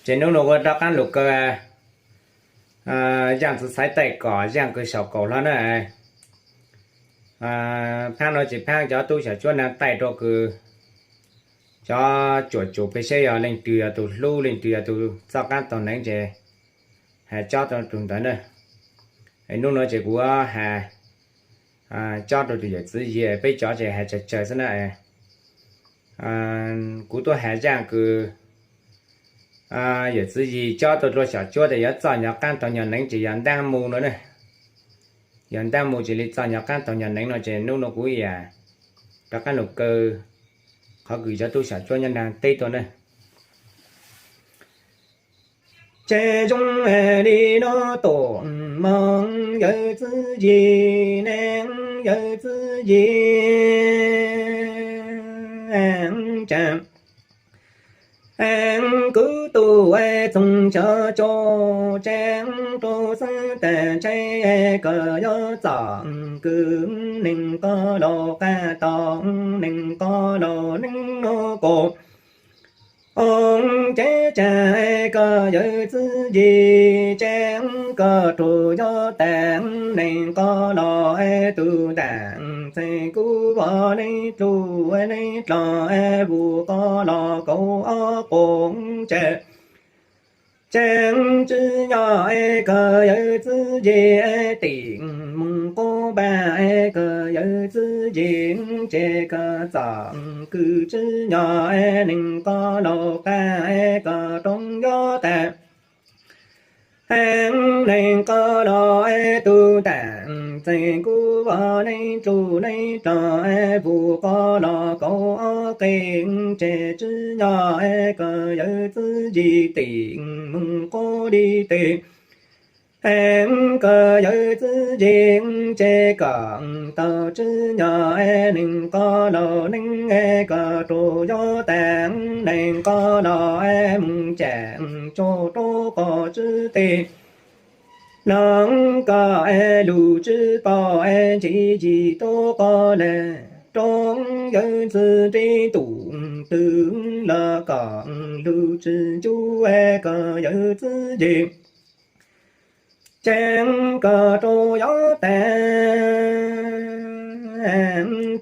Ces hnub no kuv rov qab lug kaw zaaj txiv xaiv taij kom zaaj kws saum kaum hlo na. Phaab no ces phaab cov tub xyom cuab nraag taij rua kws cov cuam tsum peb seb yog leej twg yog tug hlub, leej twg yog tug txoj qaab taug neev ces has cob rua tug ntawd na. Hnub no ces kuv has cob rua tug yawm txiv Yis, peb cov ces has tsawg tsawg xwb na. Kuv tuaj has zaaj kws yawm txiv Yis cob tug dlua xyom cuab tas yuav txoj nyom qaab taug nyom neev ces yog ntaab mus no na. Yog ntaab mus ces li txoj nyom qaab taug nyom neev no ces hnub no kuv yam rov qaab lug kaw qhov kws cov tub xyom cuab nyob nraag teb tuaj na. Ces zoo li no tus moog yawm txiv Yis, neeg yawm txiv Yis, tsaam kwv tus txoos xyom cuab tseeb rua xwb tas ntshai kws yuav txom kwm neeg qub lug qaab tau, neeg qub lug neej nub kuv Ces tsaam kws yawm txiv Yis tseeb kws rua yuav tas neeg qub lug tug ntaam txeeg kuv vov neeg dlua neeg dlua vus qub lug kaum ob quas tsaam. Tseeb tsi nyob kws yawm txiv Yis tim moog qub npaag kws yawm txiv Yis ces kws txom kwm tsi nyob neeg qub lug qaab kws rua yuav tas neeg qub lug tug ntaam txeeg kuv vov neeg dlua neeg dlua vus qub lug kaum ob qe. Ces tsi nyob kws yawm txiv Yis tim moog qub li tes kws yawm txiv Yis ces kws tau tsi nyob neeg qub lug neeg kws rua yuav tas neeg qub lug moog tsaam tsuj rua qub tsi tes lug kws lug tsi pom ntsib Yis tub qub lug rua yawm txiv Yis tus twg lug kws lug tsi ncuj kws yawm txiv Yis tseeb kws rua yuav tas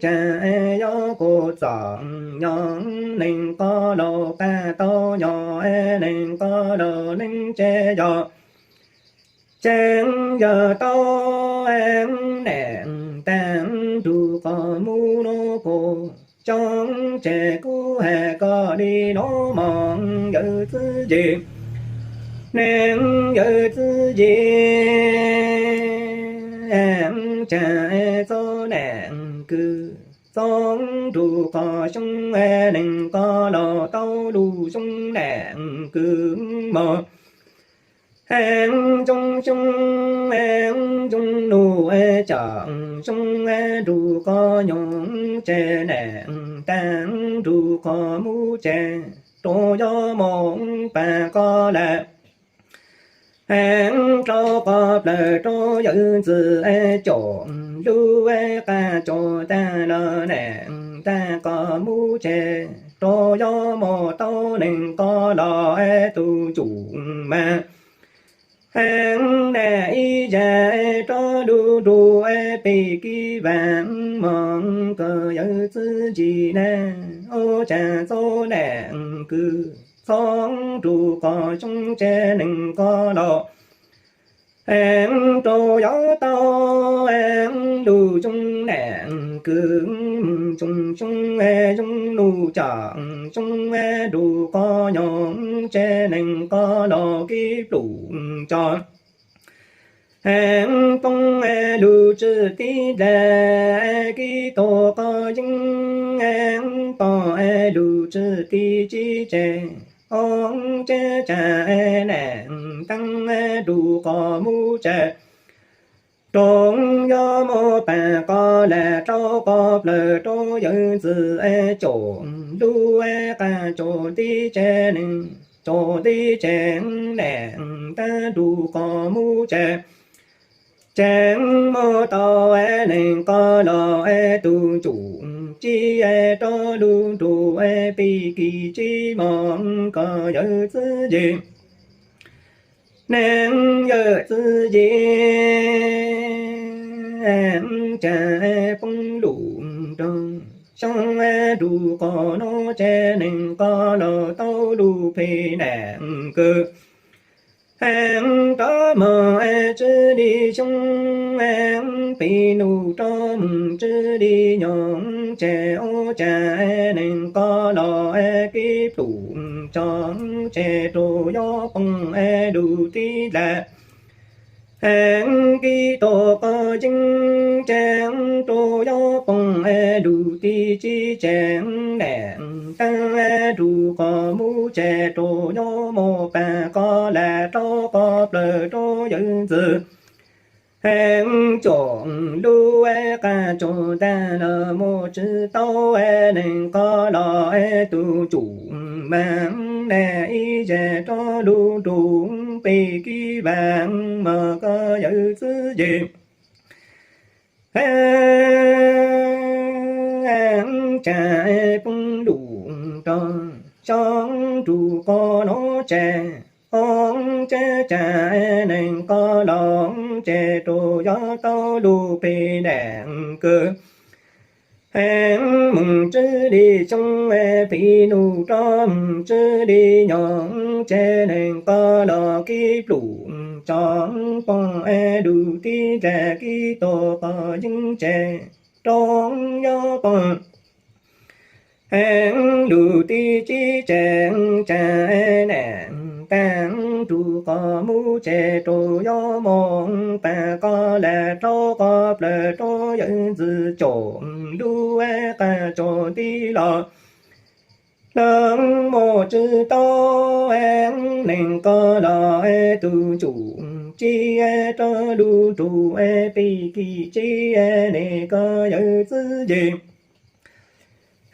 tsaam yuav kuv txom nyob neeg qub lug qaab tau nyob neeg qub lug neeg tsi yog tseeb yog tau nam taag nrug qub mus lug kuv coob ces kuv has kws li lug moog yawm txiv Yis, neeg yawm txiv Yis, tsaam txhob nam kws txhob nrug qub xyoob neeg qub lug tau lug xyoob nam kws moog zoo xyoob zoo nuj tsaam xyoob nrug qub nyoog ces nam taag nrug qub mus ces rua yuav moog paag qub lug rua qub plawg rua yawm txiv caum lug qaab caum taag lug nam taag qub mus ces rua yuav moog tau neeg qub lug tug cuj maag nam ib zag rua lug nrug peg kib vaam moog kws yawm txiv Yis na, ua tsaam txhob nam kws txhob nrug qub xyoob ces neeg qub lug rua yuav tau lug xyoob nam kws moog zoo xyoob zoo nuj tsaam xyoob nrug qub nyoog ces neeg qub lug kib plum tso poob lug tsi kib dlaag kib tug qub yeeb poob lug tsi kib tseg, ob tsaam nam taag nrug qub mus tseg rua yuav moog paag qub lug rua qub plawg rua yawm txiv caum lug qaab caum tib tseg neeg caum tib tseg nam taag nrug qub mus tseg tseeb moog tau neeg qub lug tug cuj tsis rov lug nrug peb kis tsis mog koj yawm txwv yim. Neeg yawm txwv yim, tsam poob lug nrug xyoo nrug qhov nuav tsam neeg qhov los tau lug pem nam kawg. Rov moog tsw li xyoo, pem nub rov moog tsw li nyoog, tsam ub tsam neeg qhov los kev plum tso, tsam rua yuav poob lug tib dlaim. Kev tuag qhov yeeb tsam rua yuav poob lug tib tsib tsam, nam taag rua qhov muv tsam rua yuav muaj paag qhov lam rov qhov plawg rua yawm ntxwv. Heev cuam lub qab tsuas ntaag los muaj tsw tau, neeg qhov los tug tsum maag, nam ib zag rov lug nrug peb kis vaam mog koj yawm txwv yim. Tsam poob lug nrug xyoo nrug qhov nuav tsam, tsam tsam neeg qhov los tsam rua yuav tau lug pem nam kawg. Moog tsw li xyoo, pem nub rov moog tsw li nyoog, tsam neeg qhov los kev plum tso, poob lug tib dlaim kev tuag qhov yeeb tsam rua yuav poob lug tib tsib tsam, tsam nam taag rua qhov muv tsam rua yuav muaj paag qhov lam rov qhov plawg rua yawm ntxwv. Cuam lub qab tsuas nti los los muaj tsw tau, neeg qhov los tug tsum tsis rov lug nrug peb kis tsis, nam koj yawm txwv yim.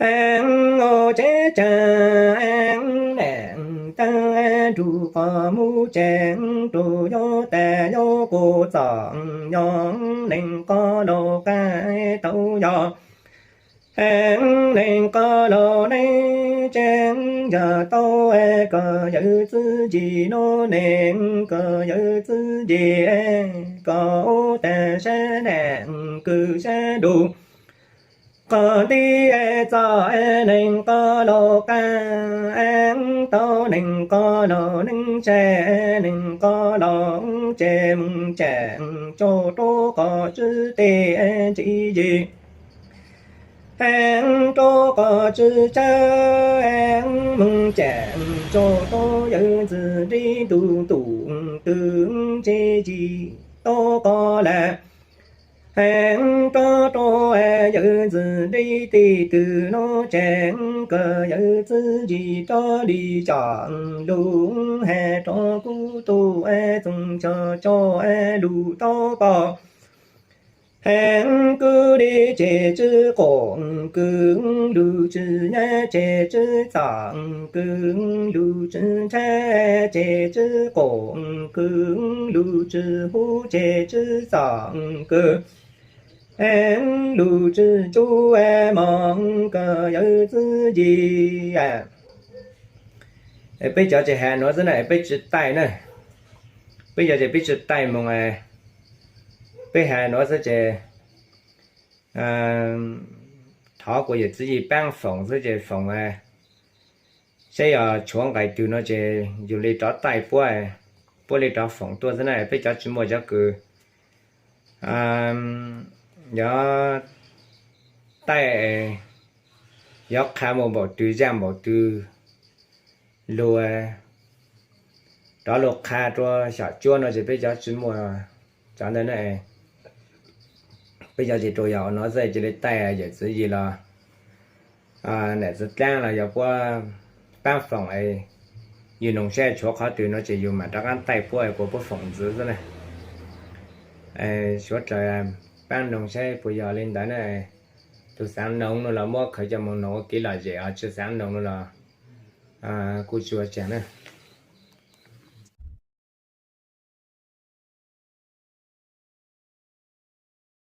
Ua tsam tsam nam taag rua qhov muv tsam rua yuav tas yuav puv txom nyom, neeg qhov los qab tau yog neeg qhov los neeg tsam yog tau, koj yawm txwv yim nuav neeg koj yawm txwv yim, koj ua tas sab nam kws sab nrug qhov nti txom, neeg qhov los qab tau, neeg qhov los neeg tsam, neeg qhov los tsam moog tsam tso rua qhov tswv teg ntsis yim. Rua qhov tswv tsawb, moog tsam tso rua yawm ntxwv nrib ntuj tum twg ntsis yim, tau qhov lam rov rua yawm ntxwv nrib teg twg nuav tsam, koj yawm txwv yim rov li coj lug has rua kuv tug txoov cog tso lug tau pom. Kws li tseg tswv qum, kws lug tswv nyab tseg tswv txom, kws lug tswv ntshab tseg tswv qum, kws lug tswv huv tseg tswv txom, kws lug tswv cub mog koj yawm txwv yim. Peb cov tsis has nuav xwb na, peb tsis taij na. Peb cov tsis, peb tsis taij moog, peb has nuav xwb ces thov kuv yawm txwv yim paab foom xwb ces foom, saib yog tshuav nqai twg no ces yus li rov taij puab, puab li rov foom tuaj xwb na. Peb cov tsis muaj cov kws yog taij, yog qha muaj npaum twg zaj npaum twg lug rov lug qha rua xyom cuab no ces peb cov tsis muaj cov ntawd na. Peb cov tsis rua yog ua nuav xwb cia li taij yawm txwv yim los nam txwv dlaab los yog puab paab foom, yus noog saib tshuav qhov twg no ces yus mam rov qaab taij puab kuas puab foom ntxiv xwb na. Suav dlawg paab noog saib puas yog li ntawd na. Tus xaav noog no los muab khaws coj moog noog ua kev lom zem, tsis xaav noog no los kuj tsis ua tsaag na.